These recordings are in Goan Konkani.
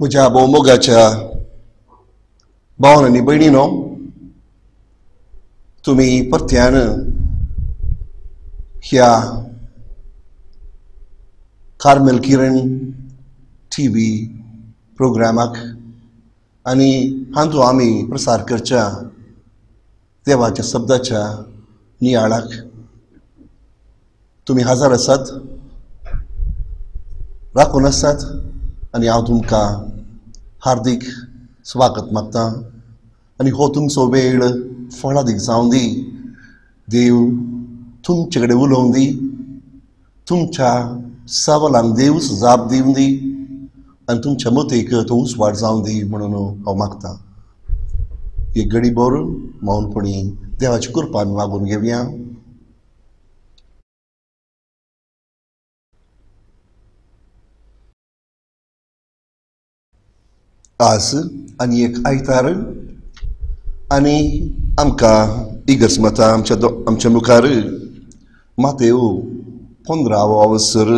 म्हज्या भोवमोगाच्या भावान आनी भयणीनो, तुमी परत्यान ह्या कार्मेल किरण टी व्ही प्रोग्रामाक आनी हातूंत आमी प्रसार करच्या देवाच्या शब्दाच्या नियाळाक तुमी हजर आसात, राखून आसात आनी हांव तुमकां हार्दीक स्वागत मागता आनी हो तुमचो वेळ फळादीक जावं दी. देव तुमचे कडेन उलोवं दी, तुमच्या सवालांक देव जाप दिवं दी आनी तुमच्या मतीक तो उजवाड जावं दी म्हणून हांव मागता. एक घडी भर मौनपणी देवाची कृपा आमी मागून घेवया. आज आनी एक आयतार आनी आमकां इगर्ज माता आमच्या मुखार मातेव 15 अवसर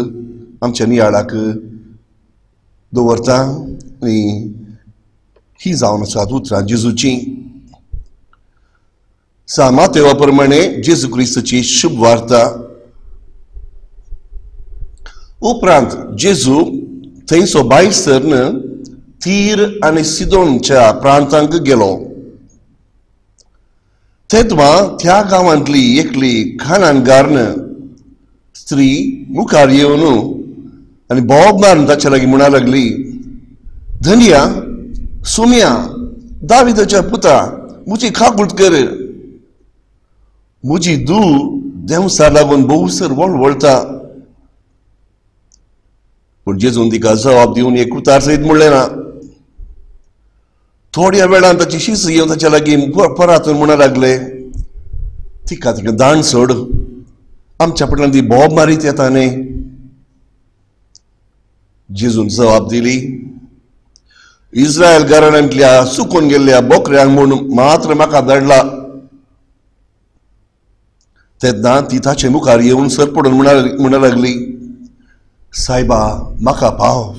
आमच्या नियाळाक दवरता आनी ही जावन आसात उतरां जेजूची. सा मातेवा प्रमाणे जेजू क्रिस्ताची शुभ वार्ता. उपरांत जेजू थंयसो भायर सरन तीर आनी सिदोनच्या प्रांतांक गेलो. तेदवा त्या गांवांतली एकली खानानगार्न स्त्री मुखार येवन आनी बोब मारून ताच्या लागीं म्हणा लागली, धनया सोम्या दाविदाच्या पुता, म्हजी काकूट कर, म्हजी धूव देंवसार लागून भोवसर वळवळटा. पूण जेजून तिका जबाब दिवन एक उतार सयत म्हणलें ना. थोड्या वेळान ताची शिस येवन ताच्या लागीं परातून म्हणा लागले, तिका तिका दाण सोड, आमच्या फाटल्यान ती बोब मारीत येता न्ही. जेजून जबाब दिली, इस्रायल घराण्यांतल्या सुकून गेल्ल्या बोकऱ्यांक म्हूण मात्र म्हाका धाडला. तेन्ना ती ताचे मुखार येवन सर पडून म्हणा लागली, सायबा म्हाका पाव.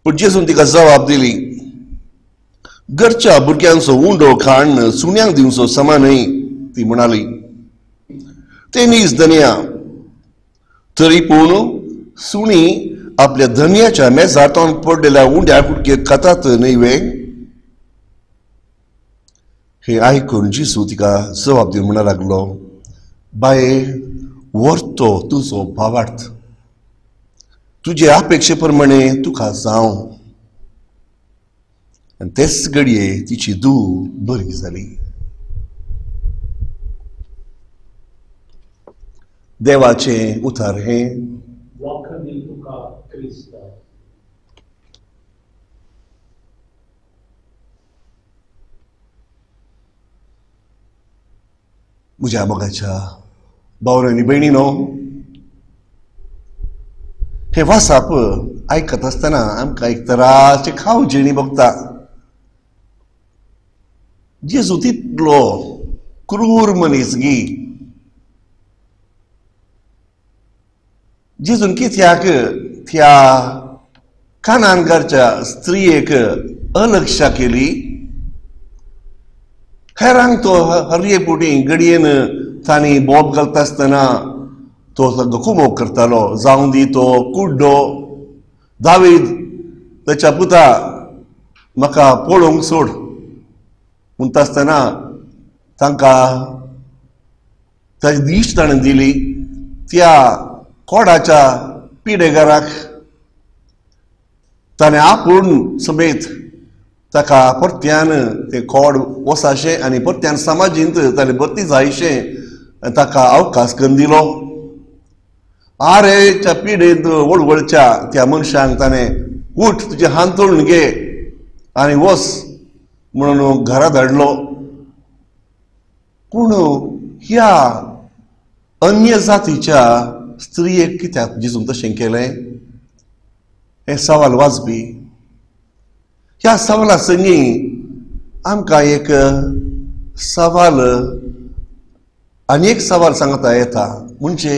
पूण जेजून तिका जबाब दिली, घरच्या भुरग्यांचो उंडो खाण सुण्यांक दिवचो समा न्हय. ती म्हणाली, ते नीज धनया, तरी पूण सुणी आपल्या धनयाच्या मेजार तोंड पडलेल्या उंड्या कुडके खातात न्हय वे. हे आयकून जेजू तिका जबाब दिवन म्हणा लागलो, बाये व्हरतो तुजो भावार्थ, तुजे अपेक्षे प्रमाणे तुका जावं. आनी तेच घडये तिची धूव बरी जाली. देवाचें उतार हें. म्हज्या मोगाच्या भाव आनी भयणीनो, हे वासाप आयकत आसतना आमकां एक तराचे खाव जिणी भोगता. जेजू तितलो क्रूर मनीस गी, जेजून कित्याक त्या कानानगारच्या स्त्रियेक अलक्षा केली? हेरांक तो हरये पुटी घडयेन तांणी बोब घालता आसतना तो सगळो कुमोक करतालो. जावं दी तो कुड्डो दावीद ताच्या पुता म्हाका पळोवंक सोड म्हणटा आसतना तांकां ताची दिश्ट ताणें दिली. त्या कोडाच्या पिडेगाराक ताणें आपूण समेत ताका परत्यान तें कोड वसाशें आनी परत्यान समाजींत ताणें भरती जायशें ताका अवकाश करून दिलो. आरेच्या पिडेंत वळवळच्या त्या मनशांक ताणें उठ तुजें हांतोळून घे आनी वस म्हणून घरा धाडलो. पूण ह्या अन्य जातीच्या स्त्रियेक कित्याक जेजून तशें केलें हें सवाल वाजपी. ह्या सवाला संगी आमकां एक सवाल आनी एक सवाल सांगता येता, म्हणजे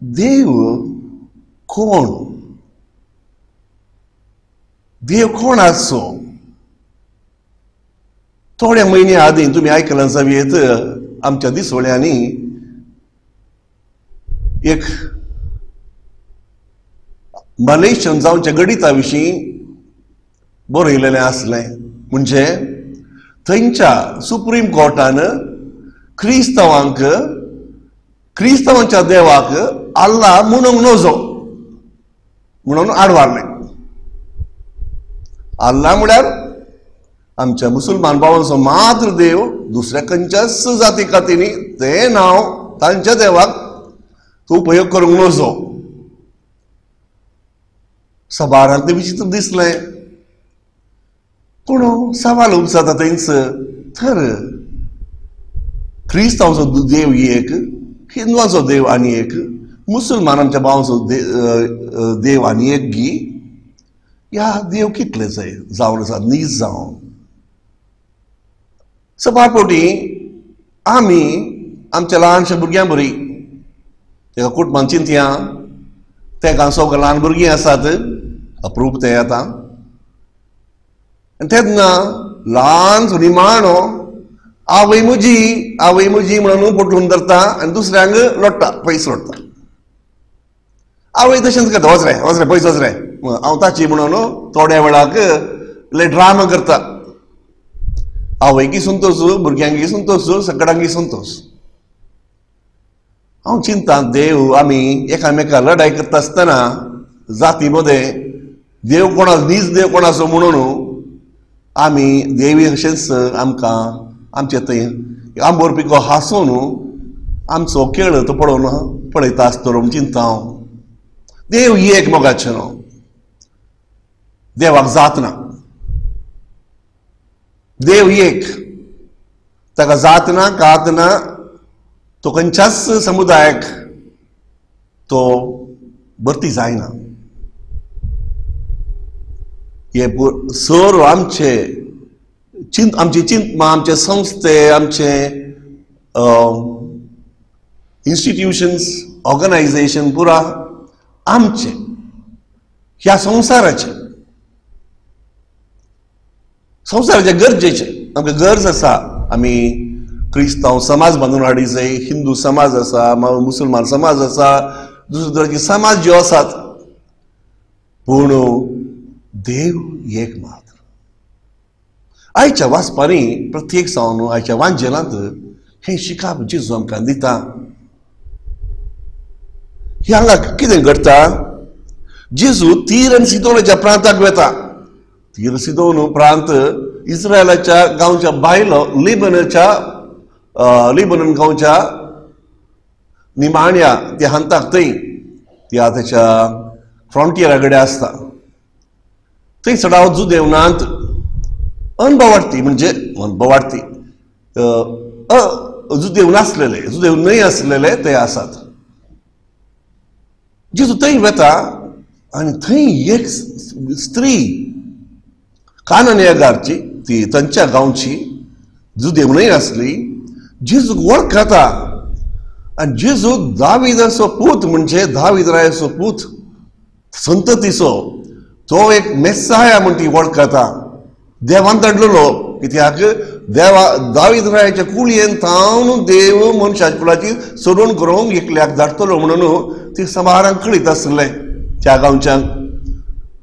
देव कोण? देव कोण आसचो? थोड्या म्हयन्या आदीं तुमी आयकलां जावयेत, आमच्या दिसवड्यांनी एक मलेशियन जावच्या गणिता विशीं बरयलेलें आसलें. म्हणजे थंयच्या सुप्रीम कोर्टान क्रिस्तांवांक, क्रिस्तांवांच्या देवाक अल्ला म्हणूंक नजो म्हणून आडवारलें. अल्ला म्हळ्यार आमच्या मुसलमान भावांचो मात्र देव, दुसऱ्या खंयच्याच जाती खातीर तें नांव तांच्या देवाक तो उपयोग करूंक नजो. सबारांक तें विचित्र दिसलें, पूण सवाल उपजाता थंयच, तर क्रिस्तांवांचो देव एक, हिंदवांचो देव आनी एक, मुसलमान आमच्या भावांचो देव आनी एक गी, ह्या देव कितले जाय जावन आसा नीज जावन. सबार फावटी आमी आमच्या ल्हानशा भुरग्यां बरी तेका कुटुंबान चिंतया, तेका सगळीं ल्हान भुरगीं आसात अप्रूप ते आतां, आनी तेन्ना ल्हान निमाणो आवय म्हजी आवय म्हजी म्हणून पोटून धरता आनी दुसऱ्यांक लोट्टा, पयस लोट्टा. आवय तशेंच करता, वच रे वच रे पयस वच रे हांव ताची म्हणून थोड्या वेळाक इल्ले ड्रामा करता. आवयकी संतोश, भुरग्यांकी संतोश, सगळ्यांकी संतोश. हांव चिंता देव आमी एकामेका लढाय करता आसतना जाती मदें देव कोणा नीज देव कोणाचो म्हणून आमी देवी अशेंच आमकां आमचे थंय आंबोर पिको हांसून आमचो खेळ तो पळोवन पळयता आसतलो म्हूण चिंता हांव. देव एक मोगाचें न्हू, देवाक जात ना, देव एक, ताका जात ना कात ना, तो खंयच्याच समुदायाक तो भरती जायना. हे सर आमचे आमची चिंतमा, आमचे संस्थे, आमचे इन्स्टिट्युशन्स, ऑर्गनायझेशन पुरा आमचे ह्या संवसाराचे, संवसाराचे गरजेचे. आमकां गरज आसा, आमी क्रिस्तांव समाज बांदून हाडी जाय, हिंदू समाज आसा, मुसलमान समाज आसा, दुसरे तरेचे समाज ज्यो आसात, पूण देव एक मात्र. आयच्या वाचपांनी प्रत्येक जावन आयच्या वांजेलांत हें शिकाप जेजू आमकां दिता. हे हांगा कितें घडटा, जेजू तीर आनी सिदोनाच्या प्रांताक वेता. तीर सिदोन प्रांत इस्रायलाच्या गांवच्या बायलो लिबनाच्या लिबनन गांवच्या निमाण्या त्या हांताक थंय त्या ताच्या फ्रॉन्टियरा कडेन आसता. थंय चडावत जुदेवनांत अनभवाडती, म्हणजे अनभवाडती जुदेव नासलेले, जुदेव न्हय आसलेले ते आसात. जेजू थंय वेता आनी थंय एक स्त्री काननयागारची, ती तांच्या गांवची, जुदेव न्हय आसली, जेजूक वळखता आनी जेजू दाविदाचो पूत, म्हणजे दावीद रायाचो पूत, संततीचो, तो एक मेस्साया म्हण ती वळखता. देवान धाडलेलो, कित्याक देवा दावीद रायाच्या कुळयेन तावन देव मनशाच्या कुळाची सोडून करूंक एकल्याक धाडटलो म्हणून ती समारांक कळीत आसलें. त्या गांवच्यांक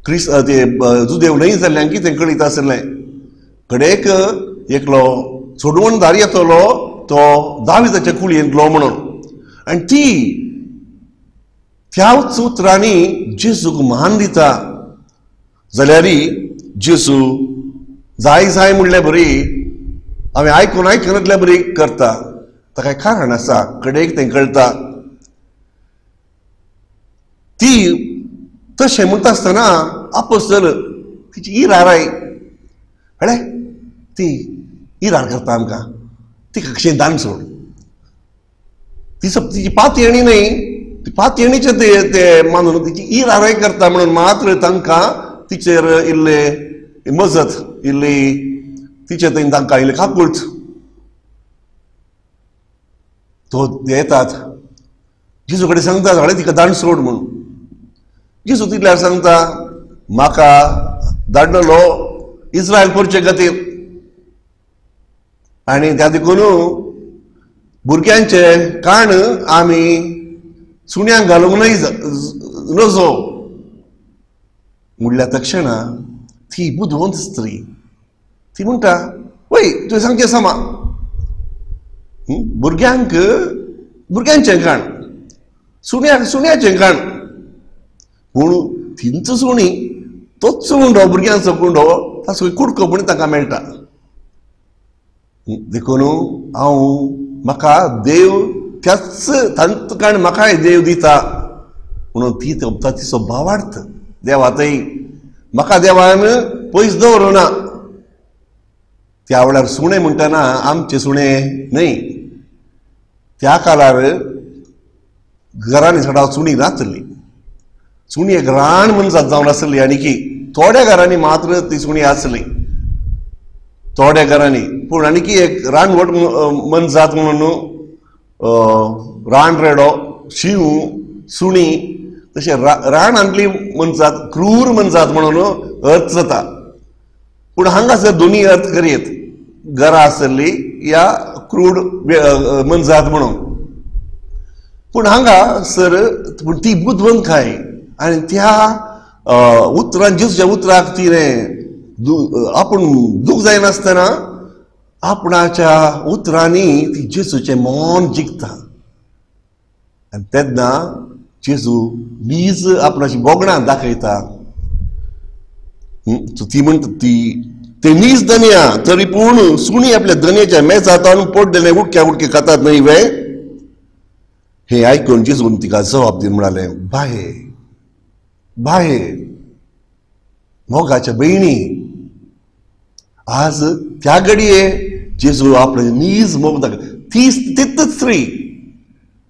क्रिस्त ते जुदेव न्हय जाल्ल्यांक तें कळीत आसलें. कडेक एकलो सोडवण दार येतलो तो दाविदाच्या कुळयेंतलो म्हणून, आनी ती त्याच उतरांनी जेजूक मान दिता. जाल्यार जेजू जाय जाय म्हणल्यार बरी हांवें आयकून आयकनातल्या बरी करता, ताका कारण आसा, कडेक तें कळटा. ती तशें म्हणटा आसतना आपोस्तल तिची इराराय हळे ती इरार करता आमकां, तिका कशें दान सोड, ती तिची पातयेणी न्हय, ती पातयेणीचें ते मानून तिची इराराय करता म्हणून मात्र तांकां तिचेर इल्ले मजत, इल्ली तिचे थंय तांकां इल्ले काकूळट तो येतात. जेजू कडेन सांगता हळे तिका दान सोड म्हणून. जेजू तितल्यार सांगता म्हाका धाडलेलो इस्रायल करचे खातीर. आनी त्या देखून भुरग्यांचे काण आमी सुण्यांक घालूंक न्हय नजो म्हणल्या तक्षणा ती बुदवंत स्त्री ती म्हणटा, वय तुवें सांगचें समा, भुरग्यांक भुरग्यांचें काण, सुण्याक सुण्याचें काण, पूण तींच सुणी तोच उंडो भुरग्यांचो कुंडो ताचो कुडको म्हण ताका मेळटा. देखून हांव म्हाका देव त्याच तांचो काण म्हाकाय देव दिता म्हणून ती तिचो भावार्थ देवा थंय म्हाका देवान पयस दवरूना. त्या वेळार सुणें म्हणटना आमचे सुणें न्हय, त्या काळार घरांनी सदां सुणी नासली, सुणी एक रान मनजात जावन आसली आनी की थोड्या घरांनी मात्र ती सुणी आसली थोड्या घरांनी, पूण आनी की एक रानवट मनजात म्हणून रान रेडो, शींव, सुणी तशें रानांतली मनजात क्रूर मनजात म्हणून अर्थ जाता. पूण हांगासर दोनी अर्थ करयत, घरा आसली या क्रूड मनजात म्हणून. पूण हांगा सर पूण ती बुदवंतकाय आनी त्या उतरान जेजूच्या उतराक तिणें आपूण दूख जायनासतना आपणाच्या उतरांनी ती जेजूचें मन जिखता. आनी तेन्ना जेजू नीज आपणाची बोगणां दाखयता. ती म्हणटा ती ते नीज दनया तरी पूण सुणी आपल्या दनयाच्या मेजांत पडलेले उडक्या उडके खातात न्हय वे. हें आयकून जेजून तिका जबाब दिवन म्हणालें, बाये बाये मोगाच्या भयणी, आज त्या घडये जेजू आपले नीज मोग दाखय. ती तीच स्त्री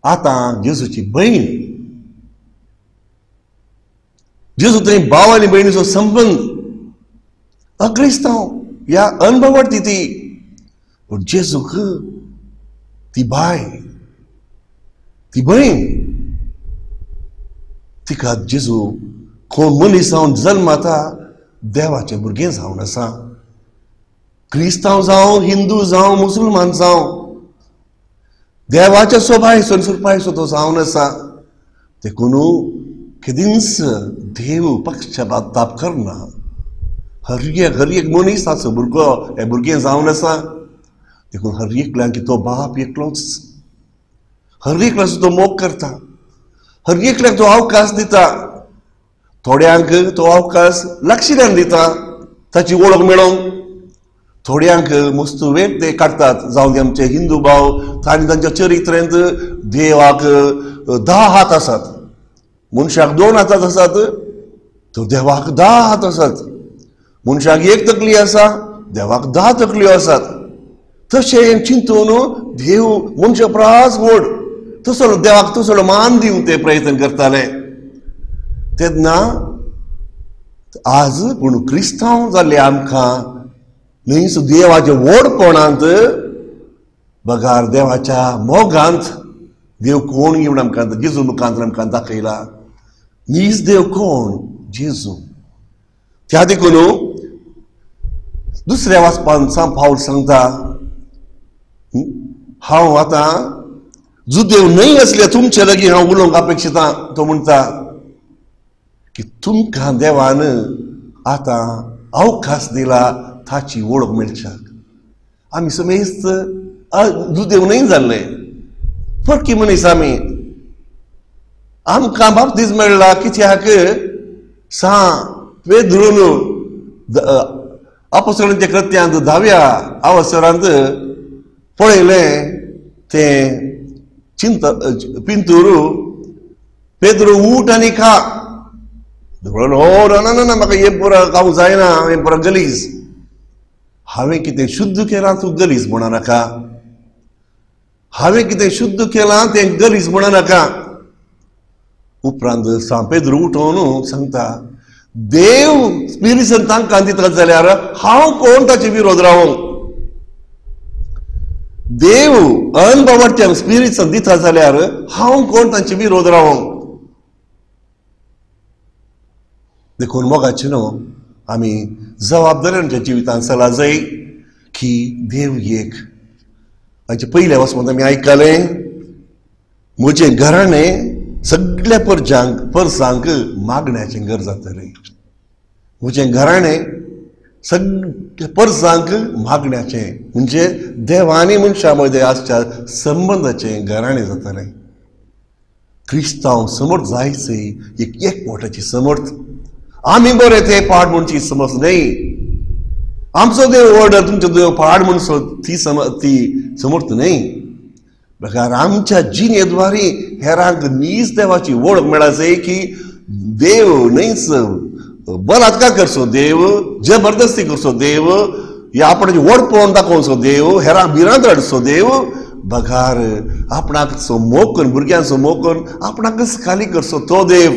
आतां जेजूची भयण. जेजू थंय भाव आनी भयणीचो संबंद अक्रिस्तांव ह्या अनभवार्थी ती, पूण जेजूक ती बाय ती भयण तिका जेजू कोण मनीस जावन जल्माता देवाचें भुरगें जावन आसा. क्रिस्तांव जावं, हिंदू जावं, मुसलमान जावं, देवाच्या सोबायसो सुरपायसो तो जावन आसा. देखून केदींच देव पक्षपात करना. हर एक मनीस ताचो भुरगो हे भुरगें जावन आसा. देखून हर एकल्यान की तो बाप एकलोच, हर एकल्याचो तो मोग करता, हर एकल्याक तो अवकाश दिता. थोड्यांक तो अवकाश लागशिल्ल्यान दिता ताची वळख मेळोवंक, थोड्यांक मस्त वेळ ते काडटात. जावं ते आमचे हिंदू भाव तांणी तांच्या चरित्रेंत देवाक 10 हात आसात, मनशाक 2 हात आसात तर देवाक 10 हात आसात. मनशाक 1 तकली आसा, देवाक 10 तकल्यो आसात. तशें चिंतून देव मनशा प्रास व्हड तसो देवाक तसो मान दिवंक ते प्रयत्न करताले. तेन्ना आज पूण क्रिस्तांव जाल्ले आमकां न्हय देवाच्या व्हडपणांत बगार देवाच्या मोगांत देव कोण घेवन आमकां जेजू मुखांत आमकां दाखयला. नीज देव कोण? जेजू. त्या देखून दुसऱ्या वाचपान सांत पावल सांगता, हांव आतां जुदेव न्हय आसले तुमचे लागीं हांव उलोवंक अपेक्षिता. तो म्हणटा की तुमकां देवान आतां अवकाश दिला ताची वळख मेळच्याक. आमी समेस्त जुदेव न्हय जाल्ले, परकी मनीस आमी. आमकां बाप्तीज मेळ्ळा कित्याक सां पेद्रून अपोस्टलांच्या कृत्यांत 10व्या अवसरांत पळयलें तें चिंत पिंतूर पेद्रू उठ आनी खा. हो ना ना म्हाका हें पुरो खावंक जायना, हें पुरो गलीज. हांवें कितें शुद्ध केलां तूं गलीज म्हणा नाका, हांवें कितें शुद्ध केलां तें गलीज म्हणा नाका. उपरांत सांत पेद्रू उठोवन सांगता, देव स्पिरिट तांकां दिता जाल्यार हांव कोण ताचे विरोध रावूंक? देव अनभवाच्या स्पिरिट दिता जाल्यार हांव कोण तांचे विरोध रावूंक? देखून मोगाचे न्हू आमी जबाबदाऱ्यांच्या जिवितांत चला जाय की देव एक. हाचे पयल्या वसमत आमी आयकलें म्हजें घराणें सगळ्या परजांक परसांक मागण्याचें घर जातलें. म्हजें घराणें सगळ्या परसांक मागण्याचें म्हणजे देवानी मनशां मदें आसच्या संबंदाचें घराणें जातलें. क्रिस्तांव समर्थ जायचे एक एकवटाची समर्थ. आमी बरें ते पाड म्हणची समज न्हय. आमचो देव व्हड तुमचो देव पाड म्हणसो ती ती समर्थ न्हय. बगर आमच्या जिणेद्वारे हेरांक नीज देवाची वळख मेळाचे की देव न्हयच बलात्कार करचो देव, जबरदस्ती करचो देव, या आपणाची व्हड पळोवन दाखोवचो देव, हेरांक भिरांत हाडचो देव, बगार आपणाक मोग करून भुरग्यांचो मोग करून आपणाकच खाली करचो तो देव.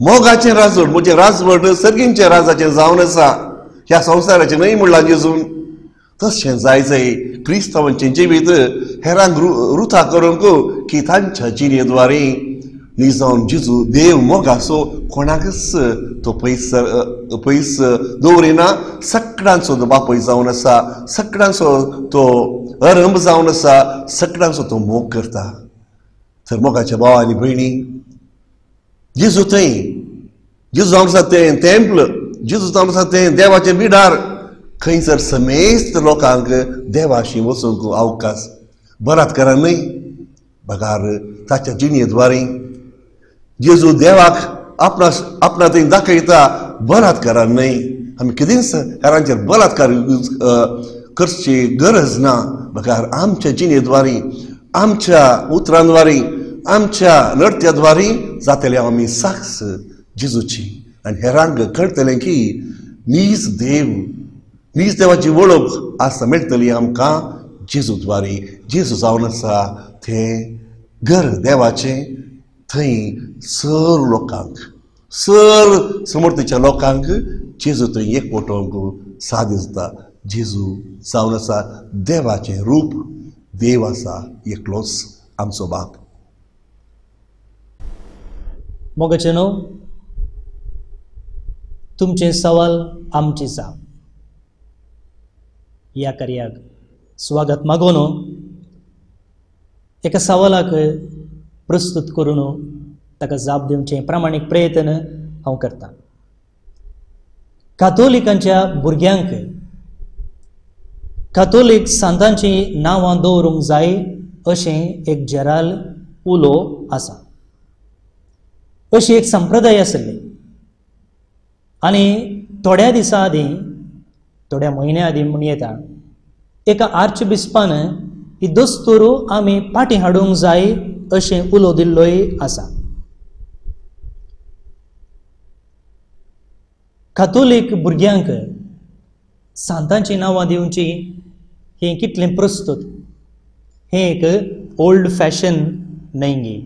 मोगाचें राजवट म्हजें राजवट सर्गींच्या राजाचें जावन आसा, ह्या संवसाराचें न्हय म्हणलां जेजून. तशें जाय जाय क्रिस्तांवांचें जिवीत हेरांक रुथा करूंक की तांच्या जिणेद्वारे निजावन जेजू देव मोगाचो कोणाकच तो पयस पयस दवरिना. सगळ्यांचो तो बापूय जावन आसा, सगळ्यांचो तो अरंभ जावन आसा, सगळ्यांचो तो मोग करता. तर मोगाच्या भाव आनी भयणी, जेजू थंय जेजू जावन आसा तें तेंपल, जेजू जावन आसा तें देवाचें बिडार, खंयसर समेस्त लोकांक देवाशी वचूंक अवकाश बलात्कारान न्हय बगार ताच्या जिणेद्वारे जेजू देवाक आपणा आपणा थंय दाखयता. बलात्कारान न्हय. आमी केदींच हेरांचेर बलात्कार करची गरज ना, बगार आमच्या जिणेद्वारे आमच्या उतरांद्वारे आमच्या नृत्याद्वारे जातले आमी साक्ष जेजूची आनी हेरांक कळटलें की नीज देव नीज देवाची वळख आसा मेळटली आमकां जेजूद्वारे. जेजू जावन आसा तें घर देवाचें, थंय सर लोकांक सर समर्थीच्या लोकांक जेजू थंय एकवटोवंक साध्य जाता. जेजू जावन आसा देवाचें रूप, देव आसा एकलोच आमचो बाप. मोगाचें न्हू तुमचें सवाल आमची जाप ह्या कार्याक स्वागत मागोवन एका सवालाक प्रस्तुत करून ताका जाप दिवचें प्रामाणीक प्रयत्न हांव करतां. कातोलिकांच्या भुरग्यांक कातोलीक सांतांचीं नांवां दवरूंक जाय अशें एक जेराल उलो आसा. अशी एक संप्रदाय आसली आनी थोड्या दिसां आदीं थोड्या म्हयन्या आदीं म्हूण येता एका आर्चबिस्पान ही दस्तूर आमी फाटीं हाडूंक जाय अशें उलो दिल्लोय आसा. कातोलीक भुरग्यांक सांतांचीं नांवां दिवचीं हें कितलें प्रस्तुत, हें एक ओल्ड फॅशन न्हय गी.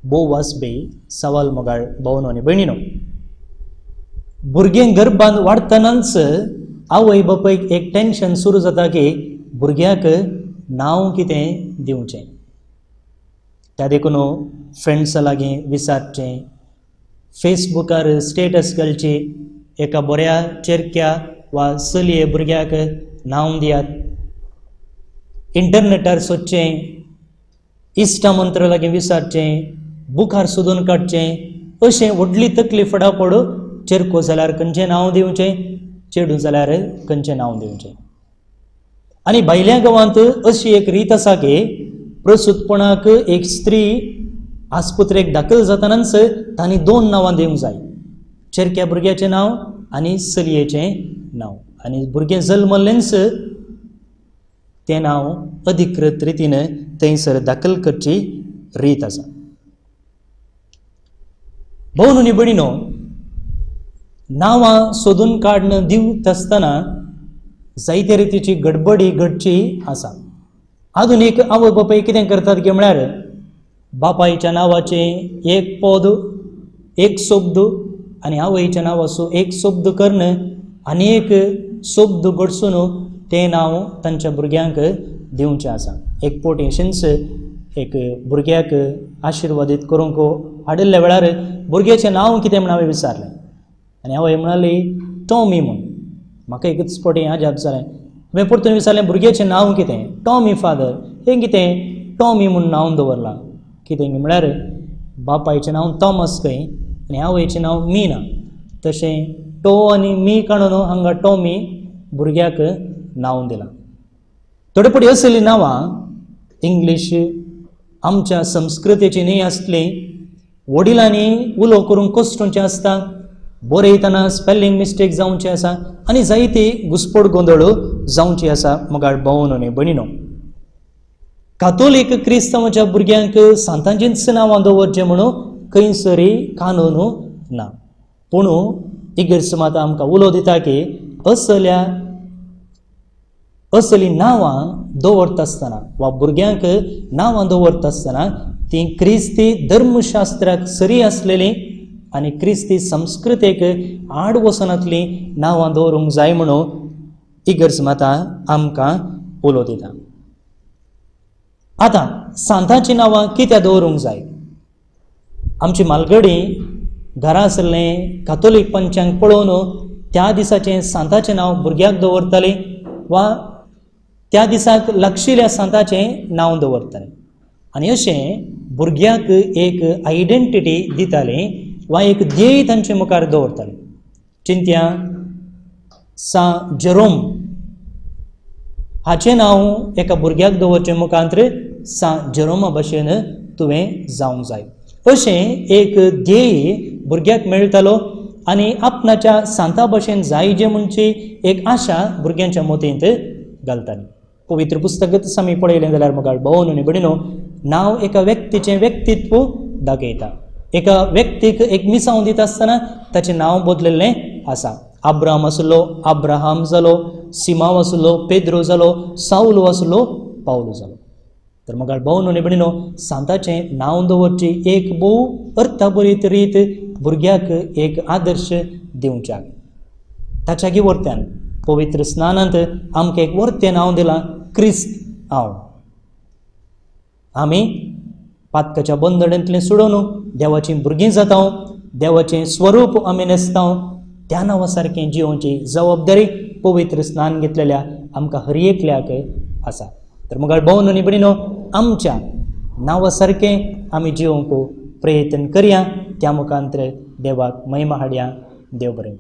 भोव वाजपी सवाल मोगाळ भावनो आनी भयणीनो, भुरगें गर्भांत वाडटनाच आवय बापायक एक टेन्शन सुरू जाता की भुरग्याक नांव कितें दिवचें. त्या देखून फ्रेंड्सां लागीं विचारचें, फेसबुकार स्टेटस घालची, एका बऱ्या चेरक्या वा चलये भुरग्याक नांव दियात, इंटरनेटार सोदचें, इश्टा मंत्र लागीं विचारचें, बुकार सोदून काडचें, अशें व्हडली तकली फडाफड चेरको जाल्यार खंयचें नांव दिवचें, चेडूं जाल्यार खंयचें नांव दिवचें. आनी भायल्या गांवांत अशी एक रीत आसा की प्रसूतपणाक एक स्त्री आस्पत्रेक दाखल जातनाच तांणी दोन नांवां दिवंक जाय, चेरक्या भुरग्याचें नांव आनी चलयेचें नांव. आनी भुरगें जल्मल्लेंच तें नांव अधिकृत रितीन थंयसर दाखल करची रीत आसा. भोवन आनी भयणीनो, नांवां सोदून काडून दिवत आसतना जायते रितीची गडबडी घडची आसा. आधुनीक आवय बापूय कितें करतात की म्हळ्यार बापायच्या नांवाचें एक पद एक शब्द आनी आवयच्या नांवाचो एक शब्द करून आनी एक शब्द घडसून तें नांव तांच्या भुरग्यांक दिवचें आसा. एक पोट अशेंच एक भुरग्याक आशिर्वादीत करूंक हाडिल्ल्या वेळार भुरग्याचें नांव कितें म्हण हांवें विचारलें. आनी आवय म्हणाली टॉमी म्हूण. म्हाका एकूच फावटी अजाप जालें. हांवें परतून विचारलें भुरग्याचें नांव कितें? Tommy father. हें कितें टॉमी म्हूण नांव दवरलां? कितें म्हळ्यार बापायचें नांव थॉमस खंय आनी आवयचें नांव मीना. तशें टो आनी मी काडून हांगा टॉमी भुरग्याक नांव दिलां. थोडे फावटी असलीं नांवां इंग्लीश आमच्या संस्कृतीची न्ही आसली, वडिलांनी उलो करूंक कश्टोवचें आसता, बरयतना स्पेलिंग मिस्टेक जावचें आसा आनी जायती घुस्पड गोंदळ जावची आसा. मुखार भोवन आनी भयणीनो, कातोलीक क्रिस्तांवाच्या भुरग्यांक सांतांचींच नांवां दवरचें म्हणून खंयसरी कानून ना, पूण इगर्ज मात आमकां उलो दिता की असलीं नांवां दवरता आसतना वा भुरग्यांक नांवां दवरता आसतना तीं क्रिस्ती धर्मशास्त्राक सरी आसलेलीं आनी क्रिस्ती संस्कृतेक आड वचनातलीं नांवां दवरूंक जाय म्हणून इगर्ज माता आमकां उलो दिता. आतां सांतांचीं नांवां कित्याक दवरूंक जाय? आमची मालगडी घरा आशिल्लें कातोलीक पंचांग पळोवन त्या दिसाचें सांताचें नांव भुरग्याक दवरतालीं वा त्या दिसाक लागशिल्ल्या सांताचें नांव दवरतालें आनी अशें भुरग्याक एक आयडेंटिटी दितालीं वा एक ध्येय तांचे मुखार दवरतालें. चिंत्या सा जेरोम हाचें नांव एका भुरग्याक दवरचें मुखांत्र सा जेरोमा भशेन तुवें जावंक जाय अशें एक ध्येय भुरग्याक मेळटालो आनी आपणाच्या सांता भशेन जायजे म्हणची एक आशा भुरग्यांच्या मतींत घालताली. पवित्र पुस्तकच आमी पळयलें जाल्यार मुखार भोवन आनी भयणीनो, नांव एका व्यक्तीचें व्यक्तित्व दाखयता. एका व्यक्तीक एक मिसांव दिता आसतना ताचें नांव बदलिल्लें आसा. आब्राम आसलो आब्राहाम जालो, सिमांव आसलो पेद्रो जालो, सावलो आसलो पावलो जालो. तर मुखार भोवन आनी भयणीनो, सांताचें नांव दवरची एक भोव अर्थाभरीत रीत भुरग्याक एक आदर्श दिवच्याक. ताच्या वर्त्यान पवित्र स्नानांत आमकां एक वर्तें नांव दिलां, क्रिस्त हांव. आमी पातकाच्या बंधनांतलें सोडून देवाचीं भुरगीं जाता, देवाचें स्वरूप आमी न्हेसता. त्या नांवा सारकें जिवोवची जबाबदारी पवित्र स्नान घेतलेल्या आमकां हर एकल्याक आसा. तर मुखार भोवन आनी भयणीनो, आमच्या नांवा सारकें आमी जिवोवंक प्रयत्न करया, त्या मुखांतर देवाक महिमा हाडया. देव बरें.